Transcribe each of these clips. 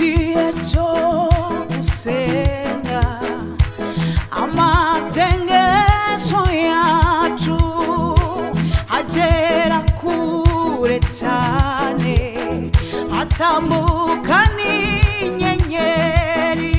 Mugihe cyo gusenga amasengesho yacu agera kure cyane, atambuka n'inyenyeri.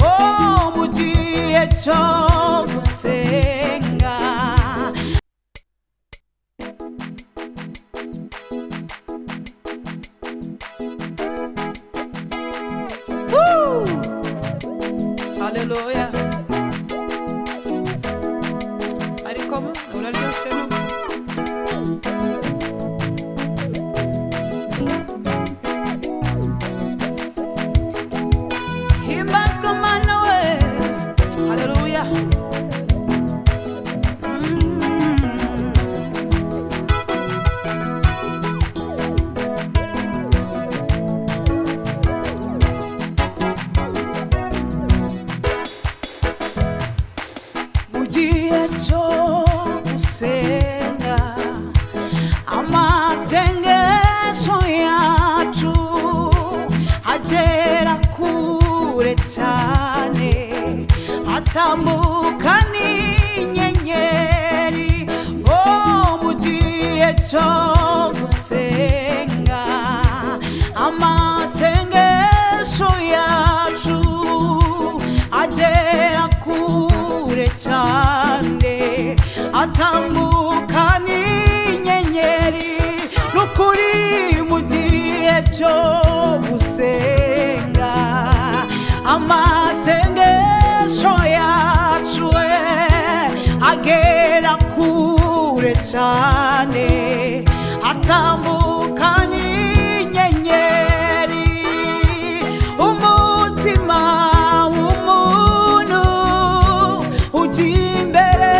Oh, mu gihe cyo gusenga. Woo! Haleluya. Ariko uraryoshye no. Himbazwa Mana we. Haleluya. Mu gihe cyo gusenga amasengesho yacu agera kure cyane, atambuka n'inyenyeri. Oh, mu gihe cyo gusenga amasengesho yacu agera kure cyane, atambuka n'inyenyeri. N'ukuri mu gihe cyo gusenga amasengesho yacu we agera kure cyane, atambuka n'inyenyeri. Umutima w'umuntu ujya imbere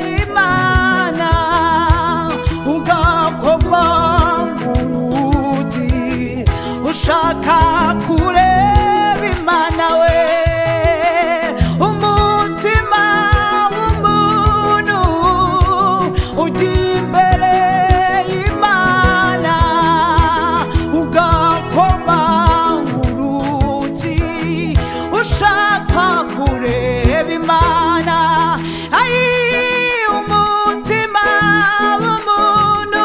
y'Imana, ugakoma urugi ushaka kureba Imana we. Umutima w'umuntu ujya imbere y'Imana, ugakoma urugi ushaka kureba Imana. Ayi, umutima w'umuntu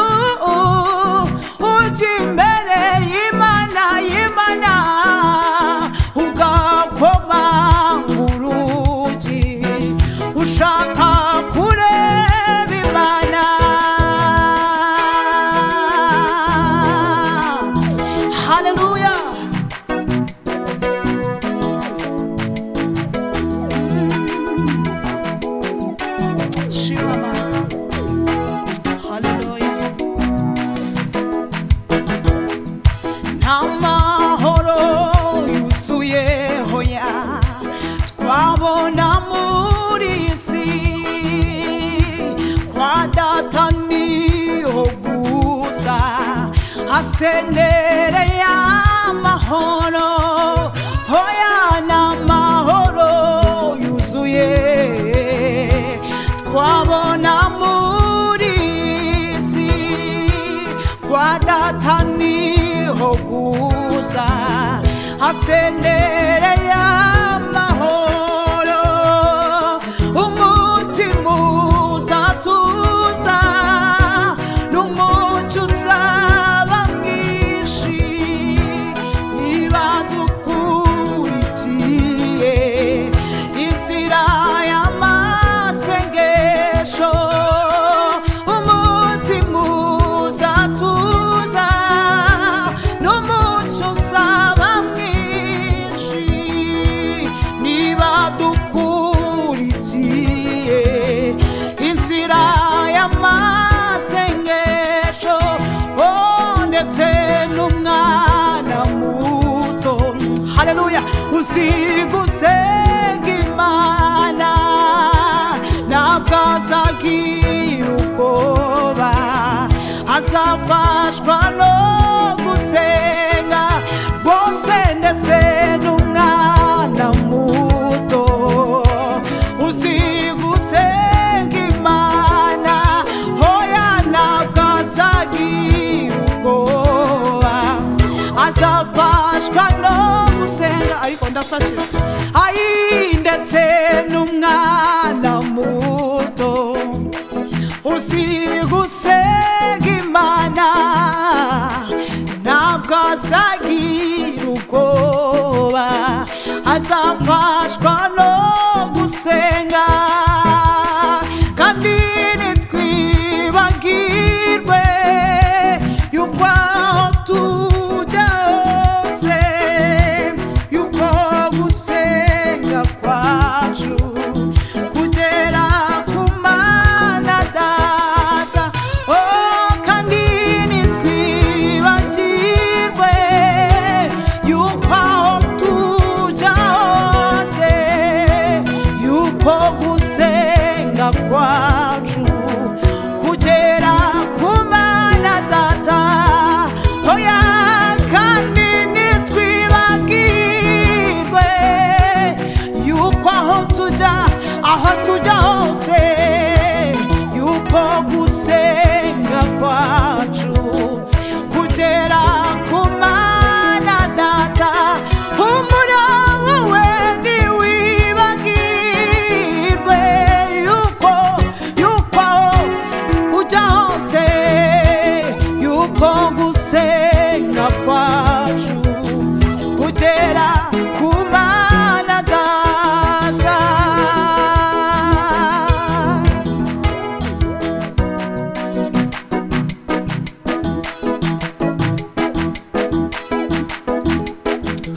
ujya imbere y'Imana, y'Imana, ugakoma urugi ushaka kureba Imana. Haleluya. Shimama. Haleluya. Nta mahoro yuzuye hoya twabona muri iyi si, kwa Data niho gusa hasendereye amahoro. Hoya n'amahoro yuzuye twabona muri iyi si, kwa Data niho gusa hasendereye amahoro. Umutima uzatuza n'umucyo uzaba mwinshi niba dukurikiye inzira y'amasengesho. Umutima uzatuza n'umucyo uzaba mwinshi niba dukurikiye inzira y'amasengesho. Oh, ndetse n'umwana muto, haleluya, uzi gusenga Imana ntabwo azagira ubwoba, azafashwa no gusenga rwose. Ndetse n'umwana muto uzi gusenga Imana, hoya ntabwo azagira ubwoba, azafashwa no Ndafashijwe, ayi, ndetse n'umwana muto uzi gusenga Imana ntabwo azagira ubwoba, azafashwa no gusenga. Kandi ntitwibagirwe yuko aho tujya hose, yuko gusenga kwacu kugera ku Mana Data. Oh, kandi ntitwibagirwe yuko aho tujya hose, yuko gusenga kwacu kugera ku Mana Data. Oya, kandi ntitwibagirwe yuko aho tujya hose, yuko gusenga kwacu kugera ku Mana Data. Humura wowe, ntiwibagirwe yuko aho ujya hose, yuko gusenga kwacu kugera ku Mana Data.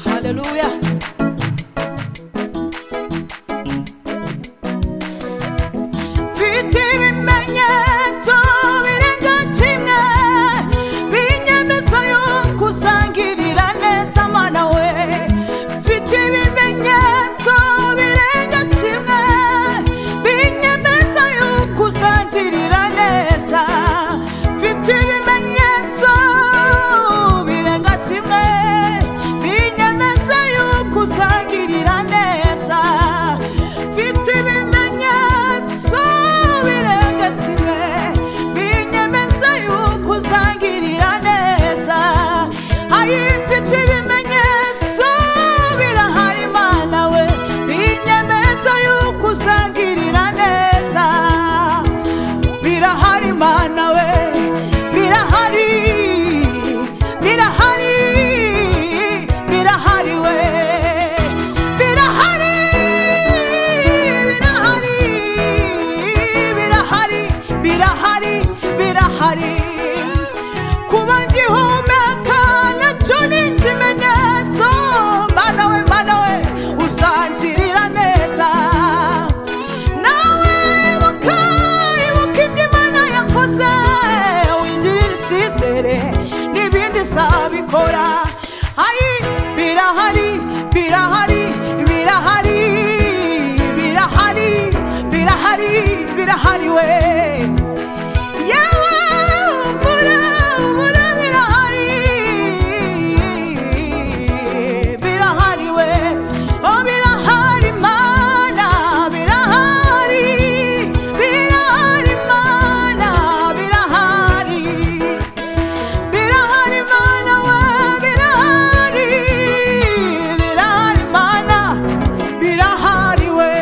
Haleluya. Mfite ibimenyetso birenga kimwe binyemeza yuko usangirira neza, Mana we. Mfite ibimenyetso birenga kimwe binyemeza yuko usangirira neza. Mfite ibimenyetso birenga kimwe binyemeza yuko usangirira neza. Mfite ibimenyetso birenga kimwe binyemeza yuko usangirira neza. Ayi, mfite ibimenyetso birahari, Mana we, binyemeza yuko usangirira neza. Birahari, Mana we, birahari, birahari, birahari we, birahari, birahari, birahari, birahari, birahari. Kuba ngihumeka nacyo ni ikimenyetso, Mana we, Mana we, usangirira neza. Nawe ibuka, ibuka ibyo Imana yakoze, wigirira icyizere n'ibindi izabikora. Ayi, birahari, birahari, birahari, birahari, birahari, birahari we. Yewe, humura, humura, birahari, birahari we. Oh, birahari, Mana, birahari, birahari, Mana, birahari, birahari, Mana we, birahari, birahari, Mana, birahari we.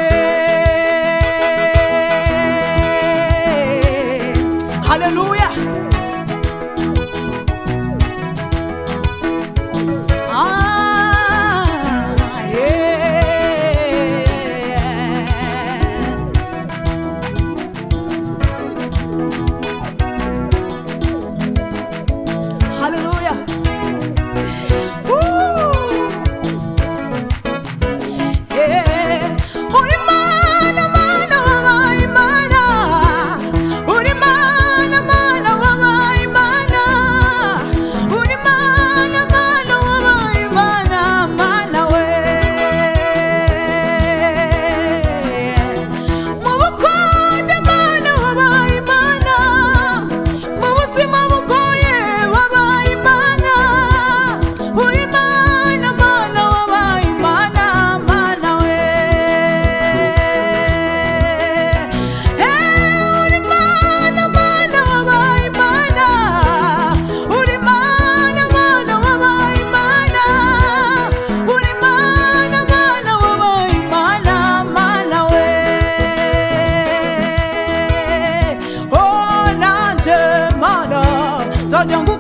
서정구.